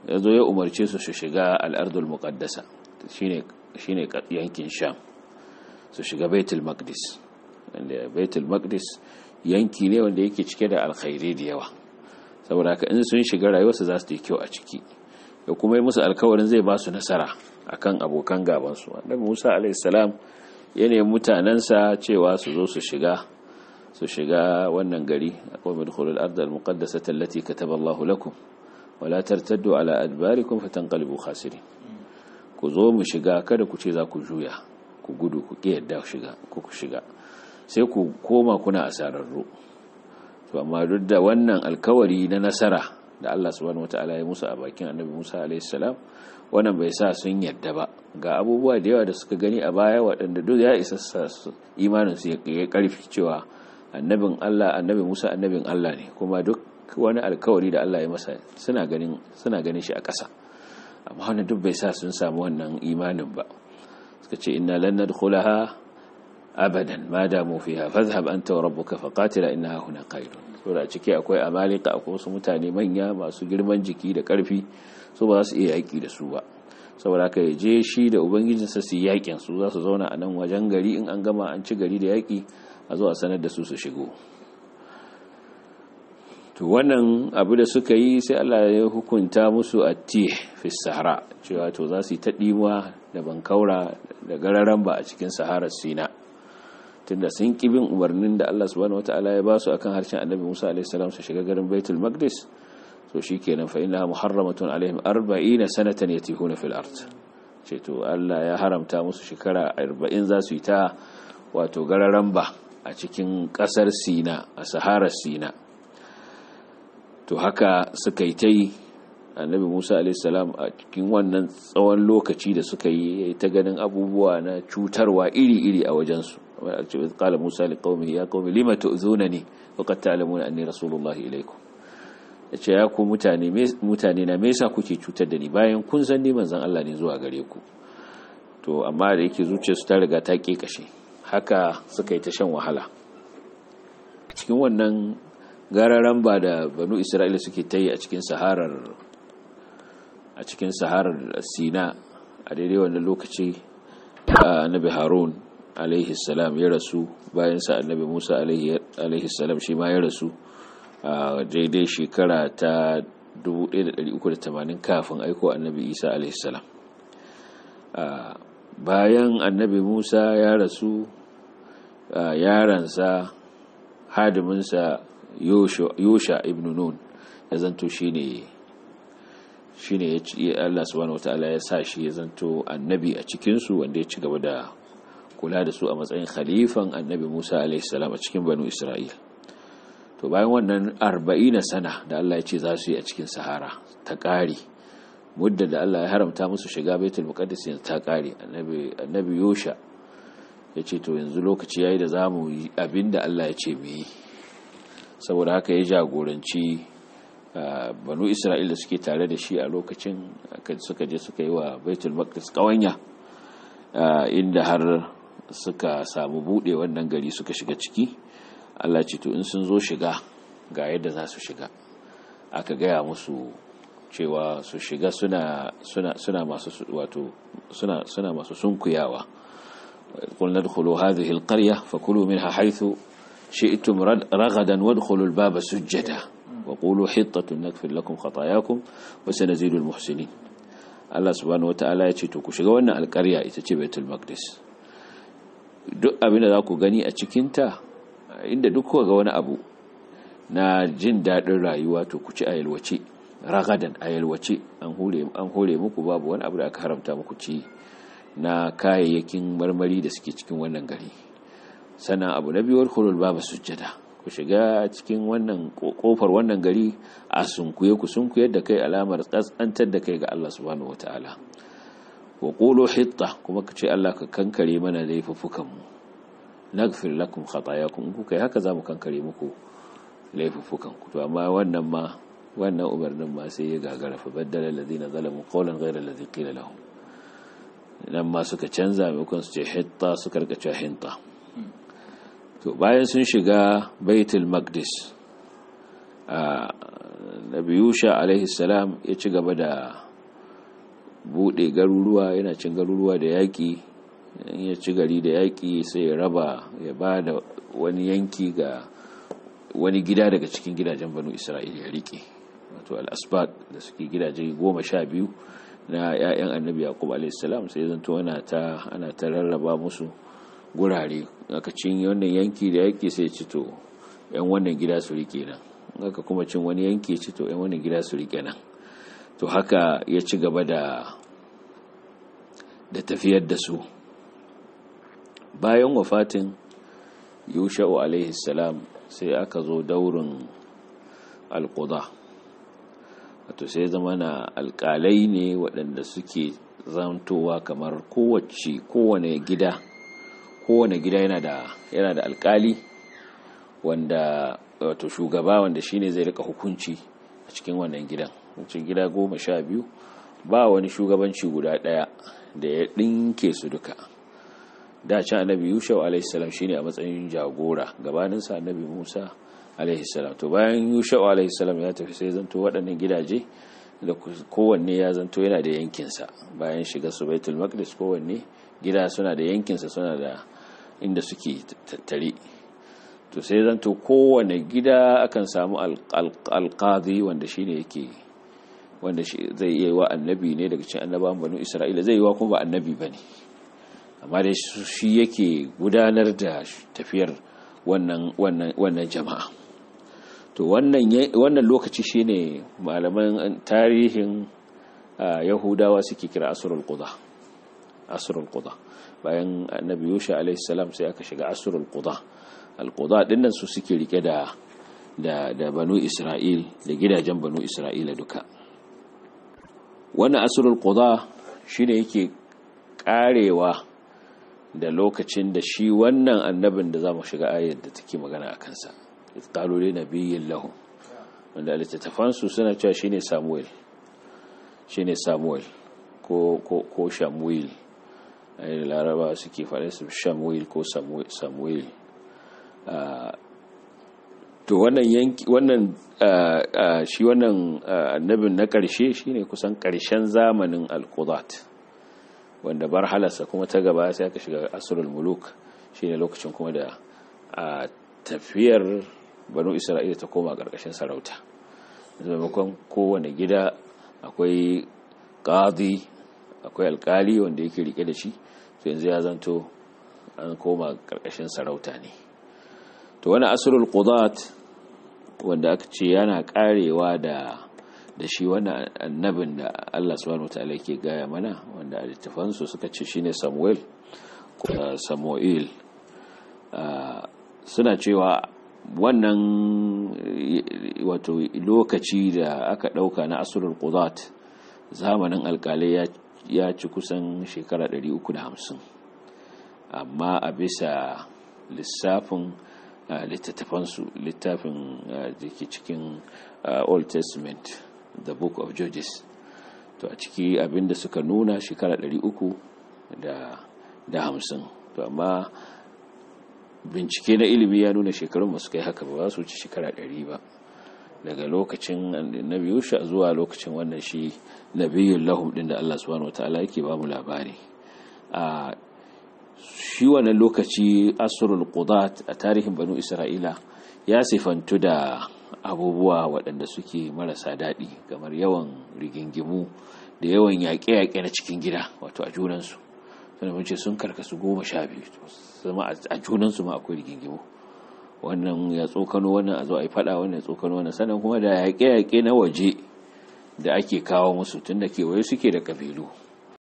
Ya zo ya umarce su su shiga al'ardul muqaddasa, shine yankin Sham, su shiga Baitul Maqdis, wanda Baitul Maqdis yanki ne wanda yake cike da alkhairi da yawa. Saboda haka in sun shiga, rayuwarsu za su yi kyau a ciki, da kuma yi musu alkawarin zai ba su nasara akan abokan gabansu. Annabi Musa alaihi salam ya nemi mutanensa cewa su zo su shiga wannan gari. Akwai madkhulul ard al muqaddasata allati kataba Allahu lakum wala tartaddu ala adbarikum fatanqalibu khasirin. Ku zo mu shiga, kada ku ce za ku juya ku gudu, ku ki yadda shiga, ku shiga sai ku koma kuna asararru. To amma duk da wannan alkawari na nasara da Allah subhanahu wataala ya musu a bakin Annabi Musa alaihi salam, wannan bai sa sun yadda ba. Ga abubuwa da yawa da suka gani a baya waɗanda duk ya isa imanin su ya karfi cewa annabin Allah, Annabi Musa, annabin Allah ne, kuma duk wani alkawari da Allah ya masa suna ganin shi a ƙasa. Amma wannan duk bai sa sun samu wannan imanin ba. Suka ce, "Inna lan nadkhulaha abadan ma damu fiha, fadhhab anta wa rabbuka faqatila, inna hahuna qa'idun." Saboda a ciki akwai Amalika, akwai wasu mutane manya masu girman jiki da karfi, su ba za su iya yaki da su ba. Saboda haka ya je shi da ubangijinsa su yakin, su za su zauna a nan wajen gari. In an gama an ci gari da yaki, a zo a sanar da su su shigo. To wannan abu da suka yi, sai Allah ya hukunta musu at-tih fi sahara, cewa to za su yi ta ɗimuwa da bankaura da gararan ba a cikin saharar Sina, tunda sun ƙi bin umarnin da Allah subhanahu wataala ya ba su akan harshen Annabi Musa alaihi salam su shiga garin Baitul Maqdis. To shikenan, fa innaha muharramatun alaihim 40 sanatan yatihuna fil ard. Ce to Allah ya haramta musu, shekara 40 za su yi ta wato gararan ba a cikin kasar Sina, a saharar Sina. To haka suka yi ta yi. Annabi Musa alaihissalam a cikin wannan tsawon lokaci da suka yi ta ganin abubuwa na cutarwa iri-iri a wajensu. Qala Musa liqaumihi, ya qaumi, lima tu'zunani wa qad ta'lamuna anni rasulullahi ilaykum? Yace, ya ku mutane, mutane na, me yasa kuke cutar da ni bayan kun san ni manzon Allah ne zuwa gare ku? To amma da yake zuciyarsu ta riga ta kekashe, haka suka yi ta shan wahala cikin wannan gararan ba da Banu Isra'ila suke ta yi a cikin saharar Sina. A daidai wannan lokaci Annabi Harun alaihi salam ya rasu. Bayan sa Annabi Musa alaihi salam shi ma ya rasu a daidai shekara ta 1380 kafin aiko Annabi Isa alaihi salam. Bayan Annabi Musa ya rasu, yaransa, hadiminsa Yusha ibn Nun ya zanto shine Allah subhanahu wataala ya sa shi ya zanto annabi a cikinsu, wanda ya ci gaba da kula da su a matsayin khalifan Annabi Musa alaihi salam a cikin Banu Isra'il. To bayan wannan 40 sana da Allah ya ce za su yi a cikin sahara ta ƙare, mudda da Allah ya haramta musu shiga Baitul Muqaddas yanzu ta ƙare, Annabi Yusha ya ce to yanzu lokaci yayi da zamu yi abinda Allah ya ce mu yi. Saboda haka ya jagoranci Banu Isra'il da suke tare da shi a lokacin, suka je suka yi wa Baitul Maqdis ƙawanya, inda har suka samu buɗe wannan gari suka shiga ciki. Allah ce to in sun zo shiga, ga yadda za su shiga. Aka gaya musu cewa su shiga suna masu, wato suna masu sunkuyawa. قلنا ادخلوا هذه القرية فكلوا منها حيث شئتم رغدا وادخلوا الباب سجدا وقولوا حطة نغفر لكم خطاياكم وسنزيد المحسنين. Allah subhanahu wataala ya ce to ku shiga wannan alƙarya, ita ce Baitul Maqdis, duk abin da za ku gani a cikinta, inda duk kuka ga wani abu na jin daɗin rayuwa, to ku ci a yalwace, ragadan, a yalwace, an hore muku, babu wani abu da aka haramta muku ci na kayayyakin marmari da suke cikin wannan gari. Sannan abu na biyu, wadkhulul baba sujjada, ku shiga cikin wannan kofar wannan gari a sunkuye, ku sunkuyar da kai, alamar kaskantar da kai ga Allah subhanahu wataala. Wa qulu hitta, kuma ku ce Allah ka kankare mana laifuffukan mu, naghfir lakum khatayakum. In kuka yi haka, zamu kankare muku laifuffukan ku. To amma wannan ma, wannan umarnin ma sai ya gagara. Fa baddala alladhina zalamu qawlan ghayra alladhi qila lahum. Nan ma suka canza, maimakon su ce hitta suka rika cewa hinta. To bayan sun shiga Baitul Maqdis, Nabi Yusha alaihi salam ya ci gaba da bude garuruwa, yana cin garuruwa da yaƙi. In ya ci gari da yaƙi sai ya raba, ya ba da wani yanki ga wani gida daga cikin gidajen Banu Isra'ila ya rike, wato al-asbat da suke gidaje 12 na 'ya'yan Annabi Yaqub alaihi salam. Sai zanto ana ta rarraba musu gurare. Aka cin wannan yanki da yaƙi sai ci to 'yan wannan gida su rike nan, aka kuma cin wani yanki ci to 'yan wannan gida su rike nan. To haka ya ci gaba da tafiyar da su. Bayan wafatin Yusha'u alaihi salam sai aka zo daurin alƙuda, wato sai zama na alƙalai ne waɗanda suke zantowa kamar kowane gida yana da alƙali wanda wato shugaba, wanda shine zai rika hukunci a cikin wannan gidan. Wucin gida 12 ba wani shugabanci guda ɗaya da ya ɗinke su duka. Da can Annabi Yushau alaihi salam shine a matsayin jagora, gabaninsa Annabi Musa alaihi salam. To bayan Yushau alaihi salam ya tafi sai zanto waɗannan gidaje da kowanne ya zanto yana da yankinsa. Bayan shiga su Baitul Maqdis, kowanne gida suna da yankinsa, suna da inda suke tattare. To sai zanto kowanne gida akan samu alqadi wanda shine yake, wanda shi zai iya wa annabi ne daga cikin annabawan Banu Isra'ila, zai yi wa kuma ba annabi bane, amma dai shi yake gudanar da tafiyar wannan jama'a. To wannan lokaci shine malaman tarihin Yahudawa suke kira asrul quda. Asrul quda. Bayan Annabi Yusha alaihi salam sai aka shiga asrul quda. Al-quda dinnan su suke rike da da Banu Isra'il, da gidajen Banu Isra'ila duka. Wannan asrul quda shine yake karewa da lokacin da shi wannan annabin da zamu shiga ayar da take magana a kansa, qalu li nabiyyin lahum, wanda littattafan su suna cewa shine Samuel, shine Samuel ko ko ko Shamuel, ai Laraba suke faɗa su Shamuel ko Samuel. To wannan yanki, wannan shi wannan annabin na ƙarshe shine kusan ƙarshen zamanin al-Qudat, wanda barhalarsa kuma ta gaba sai aka shiga asrul muluk, shine lokacin kuma da tafiyar Banu Isra'ila ta koma ƙarƙashin sarauta. Maimakon kowane gida akwai qadi, akwai alƙali wanda yake rike da shi, to yanzu ya zanto an koma ƙarƙashin sarauta ne. To wani asrul qudat wanda aka ce yana karewa da shi wannan annabin da Allah subhanahu wataala yake gaya mana, wanda a littafansu suka ce shine Samuel ko Samuel, suna cewa wannan wato lokaci da aka dauka na asrul qudat, zamanin alkalai, ya ci kusan shekara 350, amma a bisa lissafin littattafansu, littafin da ke cikin Old Testament, The Book of Judges, to a ciki abinda suka nuna shekara 350. To amma bincike na ilimi ya nuna shekarun ba su kai haka ba, su wuce shekara 100 ba, daga lokacin Annabi Yusha zuwa lokacin wannan shi nabiyul lahum din da Allah subhanahu wataala yake ba mu labari. A shi wannan lokaci asrul qudat a tarihin Banu Isra'ila ya sifantu da abubuwa waɗanda suke marasa daɗi, kamar yawan rigingimu da yawan yaƙe-yaƙe na cikin gida, wato a junansu. Sannan mun ce sun karkasu 12, zama a junansu ma akwai rigingimu, wannan ya tsokano wannan, a zo a yi faɗa, wannan ya tsokano wannan. Sannan kuma da yaƙe-yaƙe na waje da ake kawo musu, tun da kewaye suke da ƙabilu.